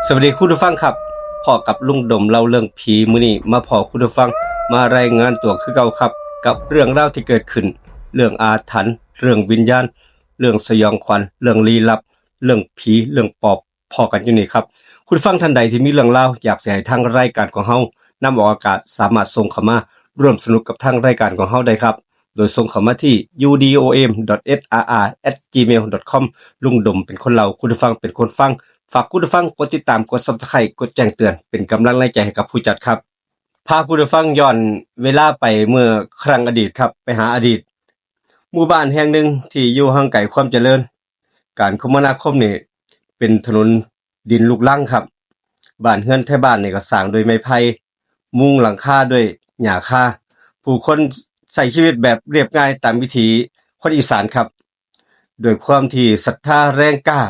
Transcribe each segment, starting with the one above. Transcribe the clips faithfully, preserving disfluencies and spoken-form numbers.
สวัสดีคุณผู้ฟังครับ พ้อกับลุงดมเล่าเรื่องผี มื้อนี้มาพ้อคุณผู้ฟัง มารายงานตัวคือเก่าครับ กับเรื่องราวที่เกิดขึ้น เรื่องอาถรรพ์ เรื่องวิญญาณ เรื่องสยองขวัญ เรื่องลี้ลับ เรื่องผี เรื่องปอบ พ้อกันอยู่นี่ครับ คุณผู้ฟังท่านใดที่มีเรื่องราวอยากสิให้ทางรายการของเฮานำออกอากาศ สามารถส่งเข้ามาร่วมสนุกกับทางรายการของเฮาได้ครับ โดยส่งเข้ามาที่ ยูดีโอเอ็ม ดอท เอสอาร์อาร์ แอท จีเมล ดอท คอม ลุงดมเป็นคนเล่า คุณผู้ฟังเป็นคนฟัง ฝากคุณผู้ฟังกดติดตาม กด Subscribe กดแจ้งเตือน เป็นกำลังแรงใจให้กับผู้จัดครับ พาคุณผู้ฟังย้อนเวลาไปเมื่อครั้งอดีตครับ ไปหาอดีต หมู่บ้านแห่งหนึ่งที่อยู่ห่างไกลความเจริญ การคมนาคมนี่เป็นถนนดินลูกรังครับ บ้านเฮือนไทบ้านนี่ก็สร้างด้วยไม้ไผ่ มุงหลังคาด้วยหญ้าคา ผู้คนใช้ชีวิตแบบเรียบง่ายตามวิถีคนอีสานครับ ด้วยความที่ศรัทธาแรงกล้า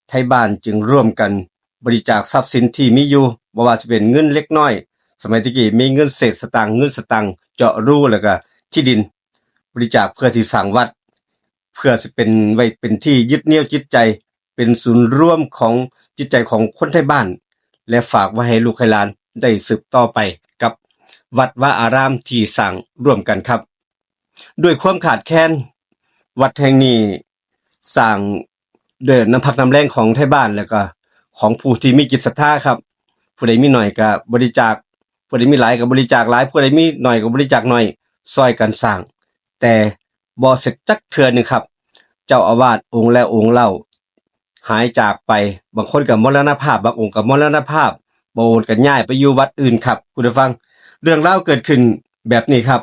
ไทบ้านจึงร่วมกันบริจาคทรัพย์สินที่มีอยู่ บ่ว่าจะเป็นเงินเล็กน้อย สมัยตะกี้มีเงินเศษสตางค์ เงินสตางค์เจาะรูแล้วก็ที่ดิน บริจาคเพื่อที่สร้างวัด เพื่อสิเป็นไว้เป็นที่ยึดเหนี่ยวจิตใจ เป็นศูนย์รวมของจิตใจของคนไทบ้าน และฝากไว้ให้ลูกให้หลานได้สืบต่อไปกับวัดวาอารามที่สร้างร่วมกันครับ ด้วยความขาดแคลน วัดแห่งนี้สร้างด้วยน้ำพักน้ำแรงของไทบ้าน แล้วก็ของผู้ที่มีจิตศรัทธาครับ ผู้ใดมีหน่อยก็บริจาค ผู้ใดมีหลายก็บริจาคหลาย ผู้ใดมีหน่อยก็บริจาคหน่อย ซ่อยกันสร้าง แต่บ่เสร็จจักเทื่อหนึ่งครับ เจ้าอาวาสองค์แล้วองค์เล่า หายจากไป บางคนก็มรณภาพ บางองค์ก็มรณภาพ บางองค์ก็ย้ายไปอยู่วัดอื่นครับ คุณผู้ฟัง เรื่องราวเกิดขึ้นแบบนี้ครับ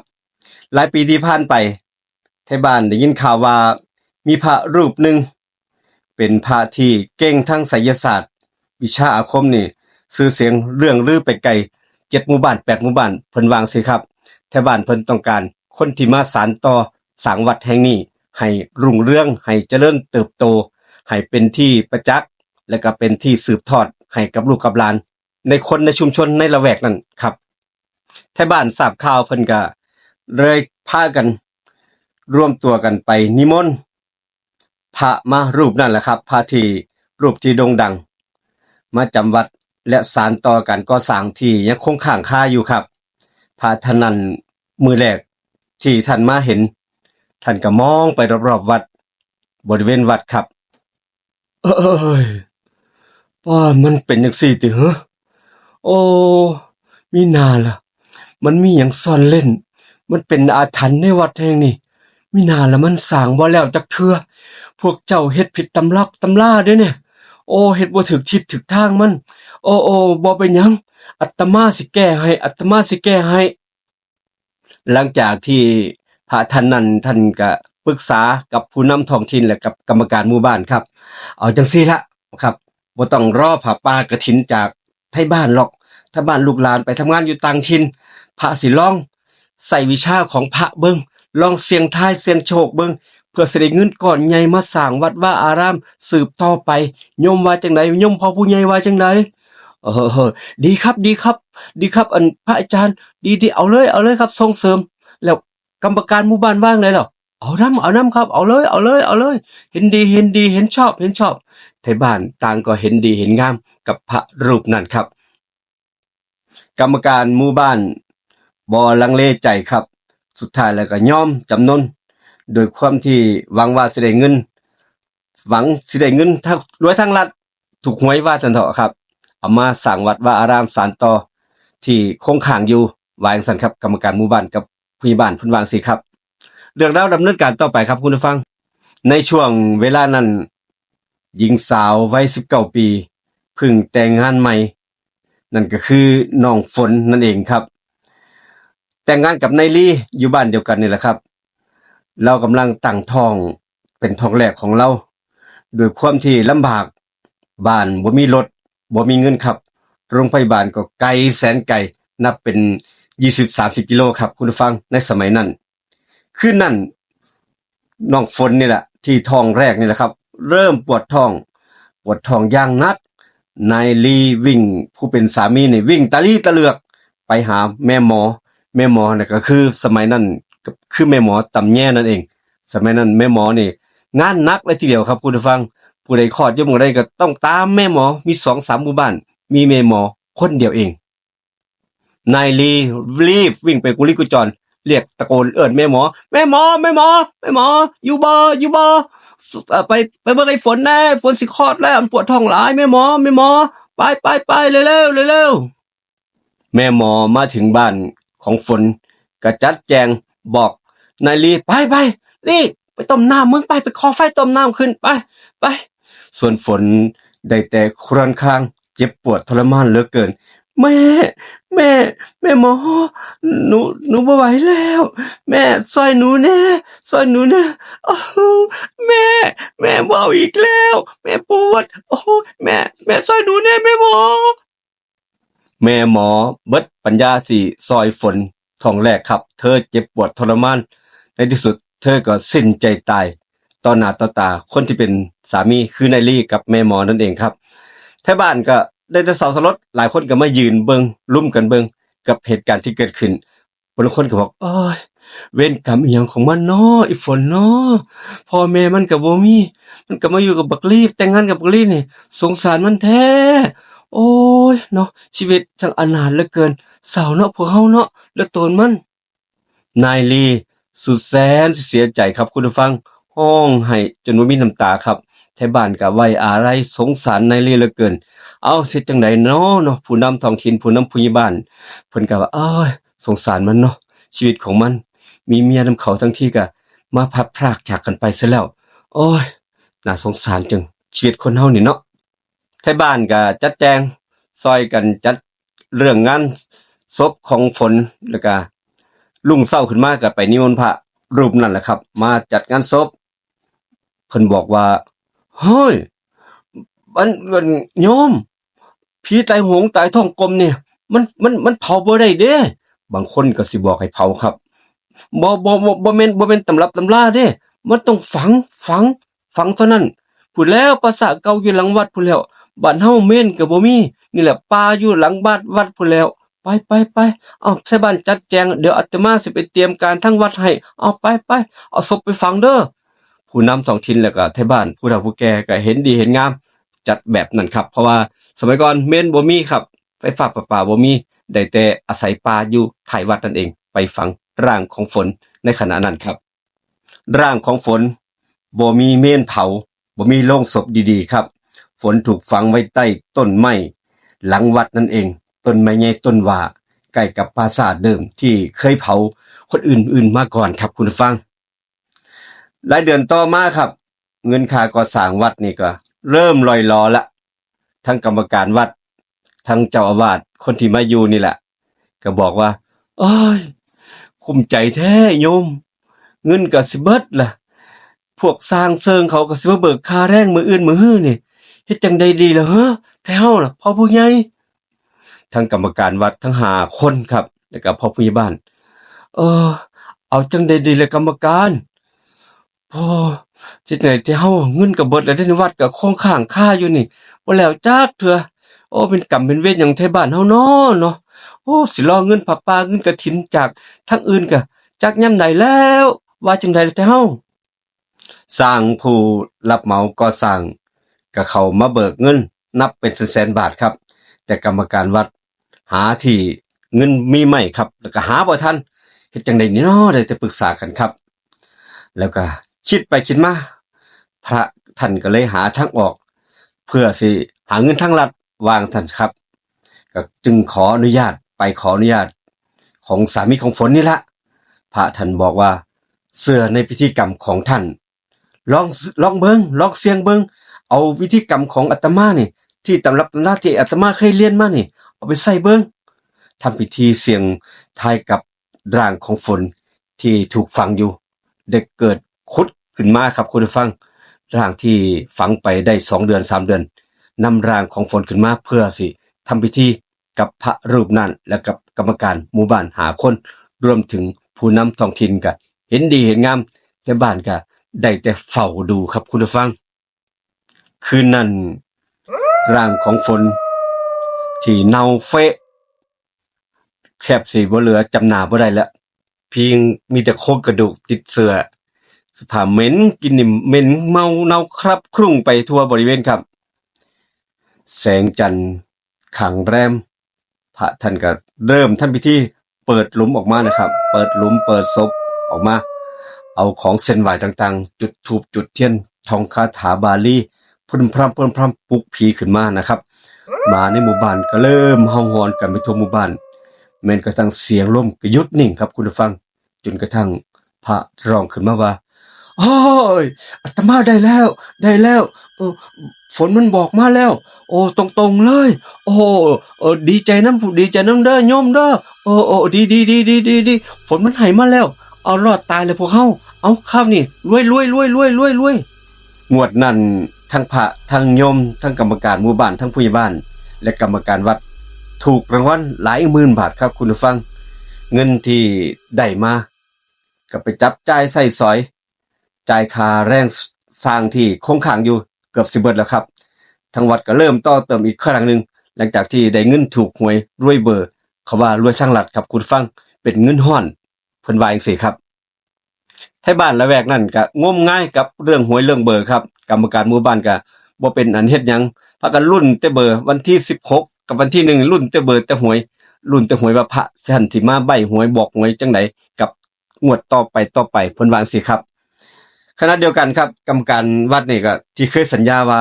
หลายปีที่ผ่านไป ไทบ้านได้ยินข่าวว่ามีพระรูปหนึ่ง เป็นพระที่เก่งทางไสยศาสตร์ วิชาอาคมนี่ ชื่อเสียงเรื่องลือไปไกล เจ็ดหมู่บ้าน แปดหมู่บ้าน เพิ่นว่าจั่งซี้ครับ ไทบ้านเพิ่นต้องการคนที่มาสานต่อสร้างวัดแห่งนี้ ให้รุ่งเรือง ให้เจริญเติบโต ให้เป็นที่ประจักษ์ และก็เป็นที่สืบทอดให้กับลูกกับหลาน ในคนในชุมชนในละแวกนั้นครับ ไทบ้านทราบข่าวเพิ่นก็เลยพากันรวมตัวกันไปนิมนต์พระมารูปนั่นแหละครับ พระที่ รูปที่โด่งดัง มาจำวัดและสานต่อการก่อสร้างที่ยังคงค้างคาอยู่ครับ พระท่านนั้นมื้อแรกที่ท่านมาเห็น ท่านก็มองไปรอบๆวัด บริเวณวัดครับ เอ้ย ป้า มันเป็นจั่งซี้ติเหรอ โอ้ มีหน้าล่ะ มันมีหยังซ่อนเร้น มันเป็นอาถรรพ์ในวัดแห่งนี้ มีหน้าล่ะมันสร้างบ่แล้วจักเทื่อ พวกเจ้าเฮ็ดผิดตำรับตำราเด้เนี่ย โอ้ เฮ็ดบ่ถูกทิศถูกทางมัน โอ้ โอ้ บ่เป็นหยัง อาตมาสิแก้ให้ อาตมาสิแก้ให้ หลังจากที่พระท่านนั้นท่านก็ปรึกษากับผู้นำท้องถิ่นและกับกรรมการหมู่บ้านครับ เอาจั่งซี้ละครับ บ่ต้องรอผ้าป่ากฐินจากไทบ้านหรอก ไทบ้านลูกหลานไปทำงานอยู่ต่างถิ่น พระสิลองใช้วิชาของพระเบิ่ง ลองเสี่ยงทายเสี่ยงโชคเบิ่ง เพื่อสิได้เงินก้อนใหญ่มาสร้างวัดวาอารามสืบต่อไป โยมว่าจั่งใด โยมพ่อผู้ใหญ่ว่าจั่งใด เออ ดีครับ ดีครับ ดีครับ อันพระอาจารย์ ดี ดี เอาเลย เอาเลยครับ ส่งเสริม แล้วกรรมการหมู่บ้านว่าจั่งใดล่ะ เอานำ เอานำครับ เอาเลย เอาเลย เอาเลย เห็นดี เห็นดี เห็นชอบ เห็นชอบ ไทบ้านต่างก็เห็นดีเห็นงามกับพระรูปนั้นครับ กรรมการหมู่บ้านบ่ลังเลใจครับ สุดท้ายแล้วก็ยอมจำนน โดยความที่หวังว่าสิได้เงิน หวังสิได้เงินทั้งรวยทั้งลัด ถูกหวยว่าซั่นเถาะครับ เอามาสร้างวัดวาอารามสานต่อที่คงค้างอยู่ ว่าจั่งซั้นครับ กรรมการหมู่บ้านกับผู้ใหญ่บ้านเพิ่นว่าจั่งซี้ครับ เรื่องราวดำเนินการต่อไปครับคุณผู้ฟัง ในช่วงเวลานั้น หญิงสาววัยสิบเก้าปี เพิ่งแต่งงานใหม่ นั่นก็คือน้องฝนนั่นเองครับ แต่งงานกับนายลีอยู่บ้านเดียวกันนี่แหละครับ ลาวกำลังตั้งท้อง เป็นท้องแรกของลาว ด้วยความที่ลำบาก บ้านบ่มีรถ บ่มีเงินครับ โรงพยาบาลก็ไกลแสนไกล นับเป็นยี่สิบ สามสิบกิโลครับ คุณผู้ฟัง ในสมัยนั้น คืนนั้น น้องฝนนี่แหละ ที่ท้องแรกนี่แหละครับ เริ่มปวดท้อง ปวดท้องอย่างหนัก นายลีวิ่ง ผู้เป็นสามีนี่วิ่งตะลีตะเหลือกไปหาแม่หมอ แม่หมอน่ะก็คือสมัยนั้นก็คือแม่หมอตำแยนั่นเอง สมัยนั้นแม่หมอนี่งานหนักเลยทีเดียวครับคุณผู้ฟัง ผู้ใดคลอดอยู่หม่องใดก็ต้องตามแม่หมอ มีสองสามหมู่บ้าน มีแม่หมอคนเดียวเอง นายลีรีบวิ่งไปกุลีกุจอ เรียกตะโกนเอิ้นแม่หมอ แม่หมอ แม่หมอ แม่หมอ อยู่บ่ อยู่บ่ เอ่อ ไป ไปเบิ่งไอ้ฝนแน่ ฝนสิคลอดแล้ว มันปวดท้องหลาย แม่หมอ แม่หมอ ไป ไป ไป เร็วๆ เร็วๆ แม่หมอมาถึงบ้านของฝน ก็จัดแจงบอกนายลี ไป ไป ลี ไปต้มน้ำ มึงไป ไปก่อไฟต้มน้ำขึ้น ไป ไป ส่วนฝนได้แต่ครวญคราง เจ็บปวดทรมานเหลือเกิน แม่ แม่ แม่หมอ หนู หนูบ่ไหวแล้ว แม่ซ่อยหนูแน่ ซ่อยหนูแน่ โอ้ แม่ แม่เว้าอีกแล้ว แม่ปวด โอ้ แม่ แม่ซ่อยหนูแน่ แม่หมอ แม่หมอเบิดปัญญาสิซ่อยฝนท้องแรกครับ เธอเจ็บปวดทรมาน ในที่สุดเธอก็สิ้นใจตาย ต่อหน้าต่อตาคนที่เป็นสามี คือนายลีกับแม่หมอนั่นเองครับ ไทบ้านก็ได้แต่เศร้าสลด หลายคนก็มายืนเบิ่ง ลุ้มกันเบิ่งกับเหตุการณ์ที่เกิดขึ้น บางคนก็บอก โอ้ย เวรกรรมอิหยังของมันน้อ อีฝนน้อ พ่อแม่มันก็บ่มี มันก็มาอยู่กับบักลี แต่งงานกับบักลีนี่ สงสารมันแท้ โอ้ย เนาะ ชีวิตช่างอนาถเหลือเกิน เศร้าเนาะพวกเฮาเนาะ เหลือโตนมัน นายลีสุดแสนสิเสียใจครับคุณผู้ฟัง ฮ้องไห้จนบ่มีน้ำตาครับ ไทบ้านก็ไว้อาลัยสงสารนายลีเหลือเกิน เอ้า สิเฮ็ดจั่งใดน้อเนาะ ผู้นำท้องถิ่น ผู้นำผู้ใหญ่บ้าน เพิ่นก็ว่า โอ้ย สงสารมันเนาะ ชีวิตของมัน มีเมียนำเขาทั้งทีก็มาพลัดพรากจากกันไปซะแล้ว โอ้ย น่าสงสารจัง ชีวิตคนเฮานี่เนาะ ไทบ้านก็จัดแจง ซ่อยกันจัดเรื่องงานศพของฝน แล้วก็รุ่งเช้าขึ้นมาก็ไปนิมนต์พระรูปนั่นแหละครับ มาจัดงานศพ เพิ่นบอกว่า เฮ้ย มัน มัน โยม ผีตายโหงตายท้องกลมเนี่ย มัน มัน มันเผาบ่ได้เด้ บางคนก็สิบอกให้เผาครับ บ่ บ่ บ่ บ่แม่น บ่แม่นตำรับตำราเด้ มันต้องฝัง ฝัง ฝังเท่านั้น พู้นแหล้ว ป่าช้าเก่าอยู่หลังวัดพู้นแหล้ว บ้านเฮาเมนก็บ่มี นี่แหละ ป่าอยู่หลังบ้านวัดพู้นแหล้ว ไป ไป ไป เอา ไทบ้านจัดแจง เดี๋ยวอาตมาสิไปเตรียมการทางวัดให้ เอา ไป ไป เอาศพไปฝังเด้อ ผู้นำท้องถิ่นแล้วก็ไทบ้าน ผู้เฒ่าผู้แก่ก็เห็นดีเห็นงาม จัดแบบนั้นครับ เพราะว่าสมัยก่อนเมนบ่มีครับ ไฟฟ้าประปาบ่มี ได้แต่อาศัยป่าอยู่ท้ายวัดนั่นเอง ไปฝังร่างของฝนในขณะนั้นครับ ร่างของฝนบ่มีเมนเผา บ่มีโลงศพดีๆครับ ฝนถูกฝังไว้ใต้ต้นไม้หลังวัดนั่นเอง ต้นไม้ใหญ่ต้นว่า ใกล้กับปราสาทเดิมที่เคยเผาคนอื่นๆมาก่อนครับคุณผู้ฟัง หลายเดือนต่อมาครับ เงินค่าก่อสร้างวัดนี่ก็เริ่มล่อยหลอละ ทั้งกรรมการวัด ทั้งเจ้าอาวาส คนที่มาอยู่นี่แหละ ก็บอกว่า โอ้ย คุ้มใจแท้โยม เงินก็สิเบิดละ พวกช่างเซิงเขาก็สิมาเบิกค่าแรงมื้ออื่นมื้อฮื้อนี่ เฮ็ดจั่งใดดีล่ะเหรอ ไทเฮาน่ะ พ่อผู้ใหญ่ ทั้งกรรมการวัดทั้งห้าคนครับ แล้วก็พ่อผู้ใหญ่บ้าน เออ เอาจั่งใดดีล่ะกรรมการ พ่อ เฮ็ดจั่งใดไทเฮา เงินก็เบิดแล้วเด้ วัดก็คงค้างคาอยู่นี่ บ่แล้วจักเทื่อ โอ้ เป็นกรรมเป็นเวรหยังไทบ้านเฮาน้อเนาะ โอ้ สิรอเงินผ้าป่าเงินกฐินจากทางอื่นก็จักยามใดแล้ว ว่าจั่งใดล่ะไทเฮา ช่างผู้รับเหมาก่อสร้างก็เข้ามาเบิกเงินนับเป็นแสนๆบาทครับ แต่กรรมการวัดหาที่เงินมีไม่ครับ แล้วก็หาบ่ทัน เฮ็ดจั่งใดนี่น้อ ได้แต่ปรึกษากันครับ แล้วก็คิดไปคิดมา พระท่านก็เลยหาทางออก เพื่อสิหาเงินทางลัด ว่าจั่งซั้นครับ ก็จึงขออนุญาต ไปขออนุญาตของสามีของฝนนี่ละ พระท่านบอกว่า เชื่อในพิธีกรรมของท่าน ลอง ลองเบิ่ง ลองเสี่ยงเบิ่ง เอาวิธีกรรมของอาตมานี่ ที่ตำรับตำราที่อาตมาเคยเรียนมานี่ เอาไปใช้เบิ่ง ทำพิธีเสี่ยงทายกับร่างของฝนที่ถูกฝังอยู่ ได้เกิดขุดขึ้นมาครับคุณผู้ฟัง ร่างที่ฝังไปได้สองเดือนสามเดือน นำร่างของฝนขึ้นมาเพื่อสิทำพิธีกับพระรูปนั้น และกับกรรมการหมู่บ้านห้าคน รวมถึงผู้นำท้องถิ่นก็เห็นดีเห็นงาม แต่บ้านก็ได้แต่เฝ้าดูครับคุณผู้ฟัง คืนนั้นร่างของฝนที่เน่าเฟะ แทบสิบ่เหลือจำหน้าบ่ได้แล้ว เพียงมีแต่โครงกระดูกติดเสื้อ สภาพเหม็นกลิ่นนี่เหม็นเมาเน่าคลับคลุ้งไปทั่วบริเวณครับ แสงจันทร์ข้างแรม พระท่านก็เริ่มทำพิธีเปิดหลุมออกมานะครับ เปิดหลุมเปิดศพออกมา เอาของเส้นไหว้ต่างๆ จุดธูปจุดเทียน ท่องคาถาบาลี พึมพรำพึมพรำปลุกผีขึ้นมานะครับ หมาในหมู่บ้านก็เริ่มเห่าหอนกันไปทั่วหมู่บ้าน แม้กระทั่งเสียงลมก็หยุดนิ่งครับคุณผู้ฟัง จนกระทั่งพระร้องขึ้นมาว่า "โอ้ย อาตมาได้แล้ว ได้แล้ว เออ ฝนมันบอกมาแล้ว โอ้ ตรงๆเลย โอ้ เออ ดีใจนำ ดีใจนำเด้อโยมเด้อ เออ เออ ดี ดี ดี ดี ดี ดี ฝนมันให้มาแล้ว เอา รอดตายเลยพวกเฮา เอา คราวนี้ รวย รวย รวย รวย รวย รวย" งวดนั้นทั้งพระทั้งโยมทั้งกรรมการหมู่บ้านทั้งผู้ใหญ่บ้าน และกรรมการวัด ถูกรางวัลหลายหมื่นบาทครับคุณผู้ฟัง เงินที่ได้มา ก็ไปจับจ่ายใช้สอย จ่ายค่าแรงช่างที่คงค้างอยู่เกือบสิเบิดแล้วครับ ทางวัดก็เริ่มต่อเติมอีกครั้งหนึ่ง หลังจากที่ได้เงินถูกหวยรวยเบอร์ เขาว่ารวยทางลัดครับคุณผู้ฟัง เป็นเงินฮ้อน เพิ่นว่าจั่งซี้ครับ ไทบ้านละแวกนั้นก็งมงายกับเรื่องหวยเรื่องเบอร์ครับ กรรมการหมู่บ้านก็บ่เป็นอันเฮ็ดหยัง พากันลุ้นแต่เบอร์ วันที่สิบหกกับวันที่หนึ่ง ลุ้นแต่เบอร์แต่หวย ลุ้นแต่หวยว่าพระท่านสิมาใบ้หวยบอกหวยจั่งใดกับงวดต่อไปต่อไป เพิ่นว่าจั่งซี้ครับ ขณะเดียวกันครับ กรรมการวัดนี่ก็ที่เคยสัญญาว่า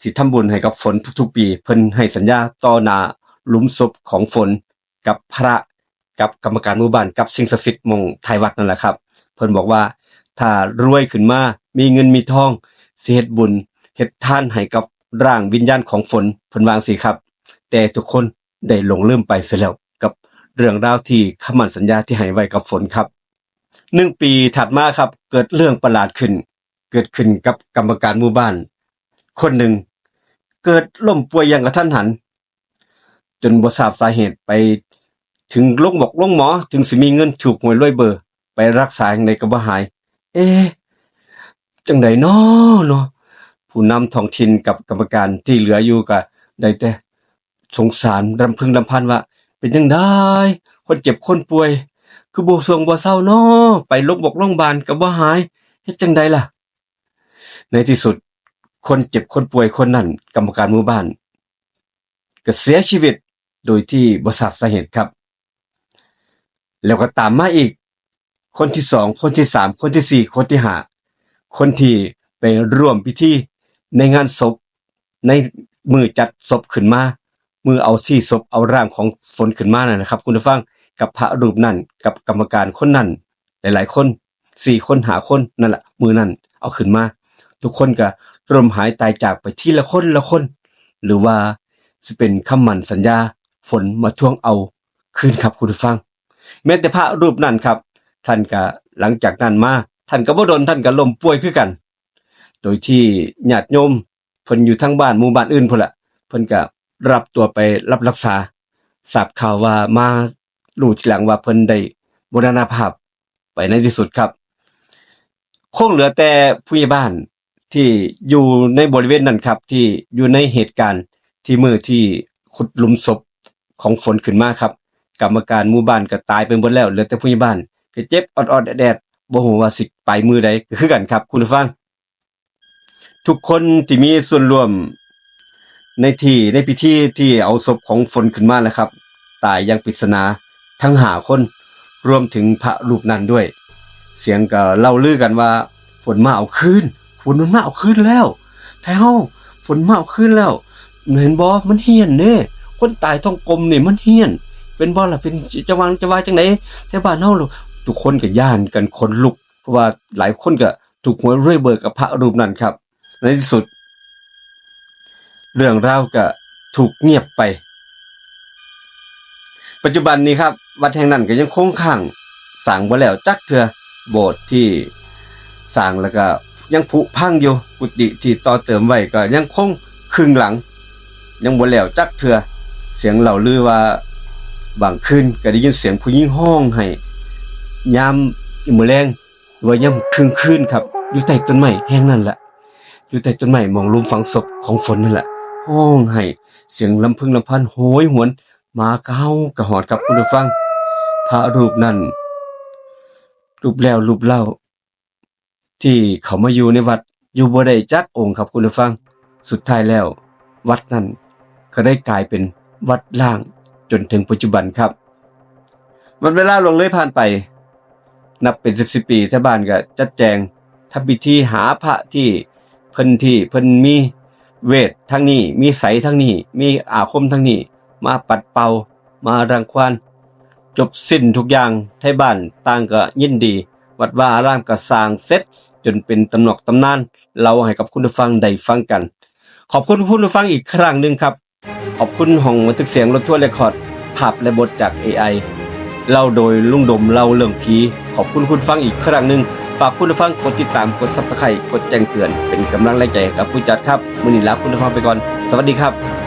สิทำบุญให้กับฝนทุกๆปี เพิ่นให้สัญญาต่อหน้าหลุมศพของฝนกับพระ กับกรรมการหมู่บ้าน กับสิ่งศักดิ์สิทธิ์หม่องท้ายวัดนั่นแหละครับ เพิ่นบอกว่าถ้ารวยขึ้นมา มีเงินมีทอง สิเฮ็ดบุญเฮ็ดทานให้กับร่างวิญญาณของฝน เพิ่นว่าจั่งซี้ครับ แต่ทุกคนได้หลงลืมไปเสียแล้วกับเรื่องราวที่คำมั่นสัญญาที่ให้ไว้กับฝนครับ หนึ่งปีถัดมาครับ เกิดเรื่องประหลาดขึ้น เกิดขึ้นกับกรรมการหมู่บ้านคนหนึ่ง เกิดล้มป่วยอย่างกระทันหัน จนบ่ทราบสาเหตุ ไปถึงโรงบอกโรงหมอ ถึงสิมีเงินถูกหวยรวยเบอร์ ไปรักษาจั่งใดก็บ่หาย เอ๊ะ จั่งใดน้อเนาะ ผู้นำท้องถิ่นกับกรรมการที่เหลืออยู่ก็ได้แต่สงสารรำพึงรำพันว่า เป็นจั่งใด คนเจ็บคนป่วย คือบ่ส่วงบ่เซาน้อ ไปโรงบอกโรงบาลก็บ่หาย เฮ็ดจั่งใดล่ะ ในที่สุด คนเจ็บคนป่วยคนนั้น กรรมการหมู่บ้าน ก็เสียชีวิตโดยที่บ่ทราบสาเหตุครับ แล้วก็ตามมาอีก คนที่สอง คนที่สาม คนที่สี่ คนที่ห้า คนที่ไปร่วมพิธีในงานศพ ในมื้อจัดศพขึ้นมา มื้อเอาชีศพ เอาร่างของฝนขึ้นมานั่นนะครับ คุณผู้ฟัง กับพระรูปนั้น กับกรรมการคนนั้น หลายๆคน สี่คน ห้าคน นั่นแหละ มื้อนั้นเอาขึ้นมา ทุกคนก็ล้มหายตายจากไปทีละคนละคน หรือว่าสิเป็นคำมั่นสัญญาฝนมาทวงเอาคืนครับคุณผู้ฟัง แม้แต่พระรูปนั้นครับ ท่านก็หลังจากนั้นมา ท่านก็บ่โดน ท่านก็ล้มป่วยคือกัน โดยที่ญาติโยมเพิ่นอยู่ทางบ้านหมู่บ้านอื่นพู้นล่ะ เพิ่นก็รับตัวไปรับรักษา ทราบข่าวว่ามารู้ทีหลังว่าเพิ่นได้มรณภาพไปในที่สุดครับ คงเหลือแต่ผู้ใหญ่บ้านที่อยู่ในบริเวณนั้นครับ ที่อยู่ในเหตุการณ์ที่มื้อที่ขุดหลุมศพของฝนขึ้นมาครับ กรรมการหมู่บ้านก็ตายไปหมดแล้ว เหลือแต่ผู้ใหญ่บ้านก็เจ็บออดๆแอดๆ บ่ฮู้ว่าสิไปมื้อใดก็คือกันครับคุณผู้ฟัง ทุกคนที่มีส่วนร่วมในที่ ในพิธีที่เอาศพของฝนขึ้นมานะครับ ตายอย่างปริศนาทั้งห้าคน รวมถึงพระรูปนั้นด้วย เสียงก็เล่าลือกันว่า ฝนมาเอาคืน ฝนมันมาเอาคืนแล้ว ไทเฮา ฝนมาเอาคืนแล้ว เห็นบ่ มันเฮี้ยนเด้ คนตายท้องกลมนี่มันเฮี้ยน เป็นบ่ล่ะ เป็นจะว่า จะว่าจั่งใด แต่บ้านเฮาล่ะ ทุกคนก็ย้านกันขนลุก เพราะว่าหลายคนก็ถูกหวยรวยเบอร์กับพระรูปนั้นครับ ในที่สุด เรื่องราวก็ถูกเงียบไป ปัจจุบันนี้ครับ วัดแห่งนั้นก็ยังคงค้าง สร้างบ่แล้วจักเทื่อ โบสถ์ที่สร้างแล้วก็ยังผุพังอยู่ กุฏิที่ต่อเติมไว้ก็ยังคงครึ่งหลัง ยังบ่แล้วจักเทื่อ เสียงเล่าลือว่าบางคืนก็ได้ยินเสียงผู้หญิงฮ้องไห้ ยามมื้อแลง หรือว่ายามเที่ยงคืนครับ อยู่ใต้ต้นไม้แห่งนั้นแหละ อยู่ใต้ต้นไม้หม่องหลุมฝังศพของฝนนั่นแหละ ฮ้องไห้ เสียงลำพึงลำพันโหยหวน หมาก็เห่ากระหอนครับคุณผู้ฟัง พระรูปนั้น รูปแล้วรูปเล่า ที่เข้ามาอยู่ในวัดอยู่บ่ได้จักองค์ครับคุณผู้ฟัง สุดท้ายแล้ว วัดนั้นก็ได้กลายเป็นวัดร้างจนถึงปัจจุบันครับ วันเวลาล่วงเลยผ่านไป นับเป็นสิบสิบปี ชาวบ้านก็จัดแจงทำพิธีหาพระที่เพิ่นที่เพิ่นมีเวททางนี้ มีไสยทางนี้ มีอาคมทางนี้ มาปัดเป่า มารังควาน จบสิ้นทุกอย่าง ไทบ้านต่างก็ยินดี วัดวาอารามก็สร้างเสร็จ จนเป็นตำนอกตำนาน เล่าให้กับคุณผู้ฟังได้ฟังกัน ขอบคุณคุณผู้ฟังอีกครั้งหนึ่งครับ ขอบคุณห้องบันทึกเสียงรถทัวร์เรคคอร์ด ภาพและบทจาก เอไอ เล่าโดยลุงดมเล่าเรื่องผี ขอบคุณคุณฟังอีกครั้งหนึ่ง ฝากคุณผู้ฟังกดติดตาม กด Subscribe กดแจ้งเตือน เป็นกำลังแรงใจให้กับผู้จัดครับ มื้อนี้ลาคุณผู้ฟังไปก่อน สวัสดีครับ